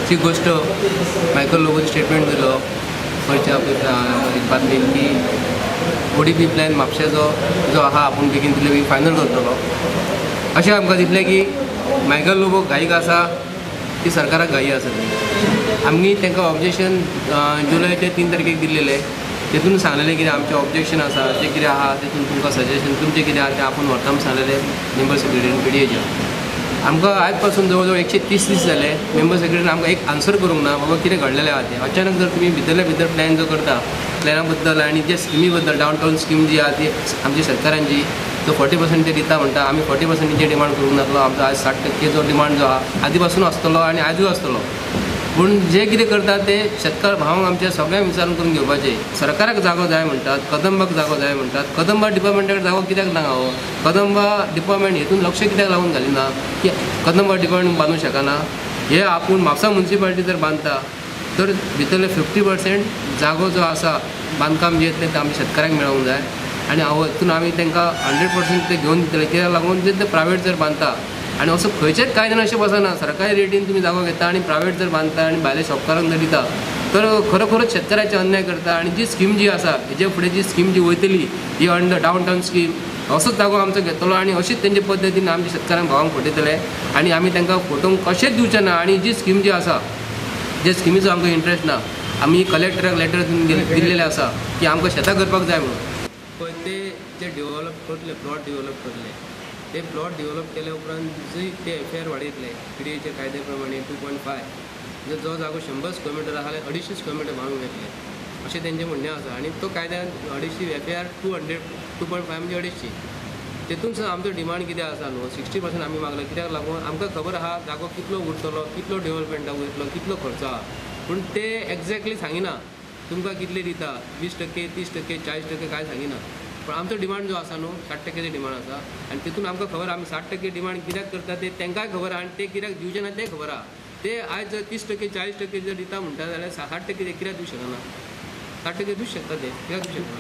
अशी गोश्ट Michael लोबोन statement दिलो खंयच्या बातमीन की ओडीपी प्लॅन म्हापशेचो जो आहा आपूण बेगीन तितले बेगीन फायनल करतलो. अशें आमकां दिसलें की मायकल लोबो घाईक आसा ती सरकाराक घाई आसा. ती आमी तांकां ऑब्जेक्शन जुलयाचे 3 तारखेक दिल्लेले, तेतून सांगलेलें कितें आमचें ऑब्जेक्शन आसा, जें कितें आहा तेतून तुमकां सजेशन तुमचें कितें आहा तें आपूण व्हरता म्हूण सांगलेलें मेंबर सेक्रेटरीन पीडीएच्या. आमकां आयज पासून जवळ जवळ 130 दीस जाले, मेंबर सेक्रेटरीन आमकां एक आन्सर करूंक ना बाबा कितें घडलेलें आहा तें. अचानक जर तुमी भितरल्या भितर प्लॅन जो करता प्लॅना बद्दल आनी जे स्किमी बद्दल डावन टावन स्कीम जी आहा ती आमची शेतकारांची तो 40% ते दिता म्हणटा, आमी 40% डिमांड करूंक नासलो. आमचो आयज 60% जो डिमांड जो आहा आदी पासून आसतलो आनी आयजूय आसतलो. पूण जे कितें करता ते शेतकार भावांक आमच्या सगळ्यांक विचारून करून घेवपाचें. सरकाराक जागो जाय म्हणटात, कदंबाक जागो जाय म्हणटात, कदंबा डिपार्टमेंटाक जागो कित्याक ना हो? कदंबा डिपार्टमेंट हेतून लक्ष कित्याक लावून घालिना की कदंबा डिपार्टमेंट बांदूंक शकना? हे आपूण म्हापसा मुन्सिपालिटी जर बांदता तर भितरले 50% जागो जो आसा बांदकाम जें येतलें तें आमच्या शेतकारांक मेळोंक जाय आनी हातून आमी तांकां 100% ते घेवन दितले. कित्याक लागून जे प्रायवेट जर बांदता आनी असो खंयचेच कांय जाण अशें बसना, सरकारी रेटीन तुमी जागो घेता आनी प्रायवेट जर बांदता आनी भायल्या शॉपकारांक जर दिता तर खरोखरच शेतकाराचेर अन्याय करता. आनी जी स्कीम जी आसा हेजे फुडें जी स्कीम जी वयतली ही अंडर डावन टावन स्कीम असोच जागो आमचो घेतलो आनी अशीच तेंचे पद्दतीन आमच्या शेतकारांक भावांक फटयतले आनी आमी तांकां फटोवंक कशेंच दिवचें ना. आनी जी स्कीम जी आसा जे स्किमीचो आमकां इंट्रस्ट ना, आमी कलेक्टराक लेटर दिल्लेलें आसा की आमकां शेतां करपाक जाय म्हणून. पळय ते जे डेवलप करतले, प्लॉट डेवलप करतले, ते प्लॉट डेवलप केल्या उपरांत जी ते एफआयआर वाडयतले पीडीएच्या कायद्या प्रमाणे 2.5 म्हणजे जो जागो 100 स्क्वेअर मिटर आसा जाल्यार 250 स्क्वेअर मिटर बांदूंक येतले अशें तेंचें म्हणणें आसा. आनी तो कायद्यान 250 एफआयआर 200 2.5 म्हणजे 250. तेतून सुद्दां आमचो डिमांड कितें आसा न्हू 60% आमी मागला. कित्याक लागून आमकां खबर आहा जागो कितलो उरतलो, कितलो डेवलपमेंटाक वयतलो, कितलो खर्चो आहा, पूण ते एग्जॅक्टली सांगिना तुमकां कितले दिता, 20%, 30%, 40% कांय सांगिना. पूण आमचो डिमांड जो आसा न्हू 60% डिमांड आसा आनी तितून आमकां खबर आमी 60% डिमांड कित्याक करता ते तांकांय खबर आहा आनी ते कित्याक दिवचे ना तें खबर आहा. ते आयज जर 30% 40% जर दिता म्हणटा जाल्यार 60% ते कित्याक दिवंक शकना? 60% दिवंक शकता, ते कित्याक दिवंक शकना?